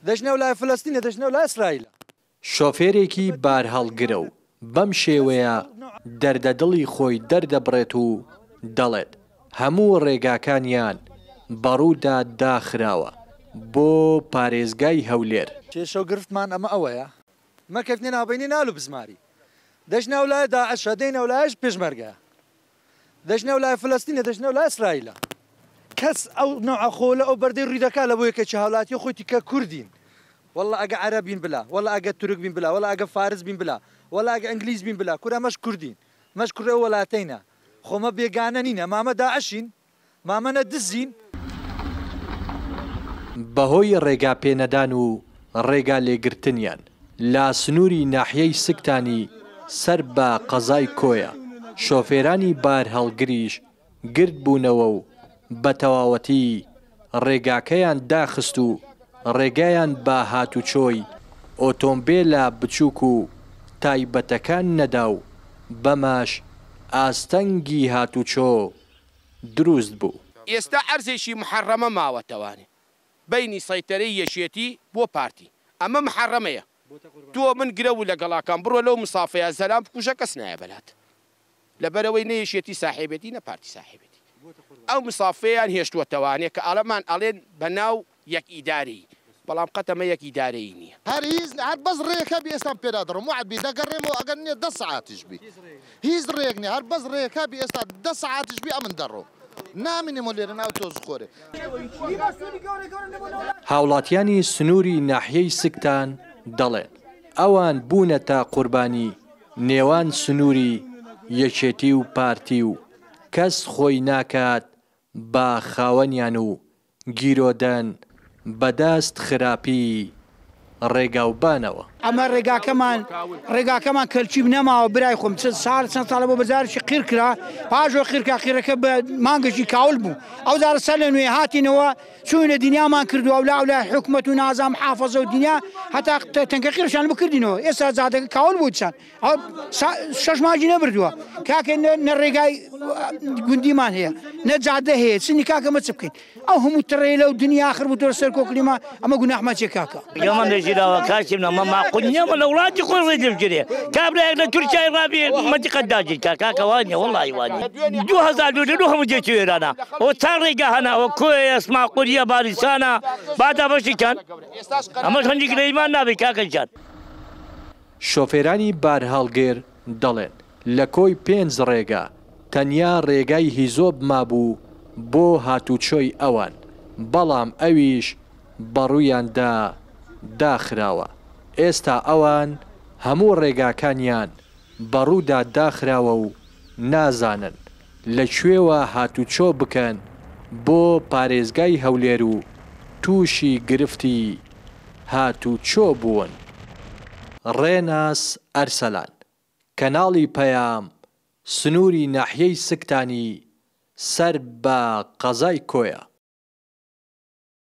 دەچنە ئەو لای فلستینە دەچنە ئەو لای ئیسرائیلە. شۆفێرێکی بارهەڵگرە و بەم شێوەیە دەردە دڵی خۆی دەردەبڕێت و دەڵێت، هەموو ڕێگاکانیان بەڕوودا داخراوە بۆ پارێزگای هەولێر. کێشە و گرفتمان ئەمە ئەوەیە مەکەوتنە ناوبەینی نال و بزماری دەچنە ئەو لایە داعشە دێنە ئەو لایەش پێشمەرگەیە. دەچنە ئەو لای فلستینە دەچنە ئەو لای ئیسرائیلە. کەس ئەو نەوعە خۆلە ئەو بەردەی ڕوی دەکا لە بۆ یەکەکی هاولاتیە خۆیتی کە کوردین واللە ئەگە عەرەب بین بلا واللە ئەگە تورک بین بلا واللە ئەگە فارس بین بلا واللە ئەگە ئینگلیز بین بلا کورە مەش کوردین مەش کوڕی ئەو وەلاتەینە خۆ مە بێگانە نینە مامە داعشین مامە نە دزین. بەهۆی ڕێگا پێنەدان و ڕێگا لێگرتنیان لە سنووری ناحیەی سکتانی سەر بە قەزای کۆیە، شۆفێرانی بارهەڵگریش گردبوونەوە و بە تەواوەتی ڕێگاکەیان داخست و ڕێگایان بە هاتوچۆی ئۆتۆمبێلە بچووک و تایبەتەکان نەدا و بەمەش ئاستەنگی هاتوچۆ دروست بوو. ئێستا عەرزێکی محەڕەمە ماوەتەوانێ بەینی سەیتەرەی یەکێتی بۆ پارتی ئەمە محەڕەمەیە تۆ من گرەوو لەگەڵاکەم بڕۆ لەو مسافەیە زەلام بکوژە کەس نایە بەلات لەبەرئەوەی نە یەکێتی ساحێبێتی نە پارتی ساحێبێتی ئەو مسافەیان هێشتوەتەوانێ کە ئەڵەمان ئەڵێن بەناو یەک ئیدارەیی بەڵام قەت ئەمە یەک ئیدارەیی نیە. هەر هیچ هەر بەس ڕێکە بی ئێستا پێدا دەڕۆم وەعد بی دەگەڕێمەوە ئەگەر نیە دە سەعاتیش بی هیچ ڕێک نیە هەر بەس ڕێکە بی ئێستا دە سەعاتیش بی ئەمن دەڕۆم نامینێمەوە لێرە ناو تۆز خۆرێ. هاوڵاتیانی سنووری ناحیەی سکتان دەڵێن، ئەوان بوونەتە قوربانی نێوان سنووری یەکێتی و پارتی و کەس خۆی ناکات بە خاوەنیان و گیرۆدەن بەدەست خراپی ڕێگاوبانەوە. ئەمە ڕێگاکەمان ڕێگاکەمان کەلکیب نەماوە برای خۆم چ ساڵ چەند ساڵە بۆ بەجارێکی قیر کرا پاژۆ قیرکا قیرەکە بە مانگێکی کاول بوو ئەو جارە سەر لە نوێ هاتینەوە چوینە دنیامان کردووە ئەولا ئەولا حکومەت و نازام حافظە و دنیا هەتا تەنکە قیرشان بکردینەوە ئێستا جادەکە کاول بوو چەند شەش مانگی نەبردووە کاکە نە ڕێگای گوندیمان هەیە نە جادە هەیە چنی کاکە مە چ بکەین ئەو هەموو تڕێلە و دنیا آخر بوو تۆ سەر کۆکلیما ئەمە گوناحمان چێ کاکە ئێمە لە کاکی منە ماقول نییە مە لە وڵاتی خۆی ڕێ دەبگرێ کابرایەک لە تورکیای ڕابێ مەنتیقە داگیر کا کاکە وانیە وەڵی وانیە 2000 دوو لە هەموو جێکی وێرانە ئەوە تا ڕێگا هەنا ئەوە کۆیە سماقوریە باریسانە با دابەشی کەن ئەمەش هەندێک لە ئیمان نابێ کاکە گیان. شۆفێرانی بارهەڵگر دەڵێن، لە کۆی پێنج ڕێگا، تەنیا ڕێگای هیزۆب مابوو بۆ هاتوچۆی ئەوان، بەڵام ئەویش بەڕوویاندا داخراوە، ئێستا ئەوان هەموو ڕێگاکانیان بەڕوودا داخراوە و نازانن لە کوێوە هاتوچۆ بکەن بۆ پارێزگای هەولێر و تووشی گرفتی هاتوچۆ بوون. ڕێناس ئەرسەلان، کەناڵی پەیام، سنووری ناحیەی سکتانی سەر بە قەزای کۆیە.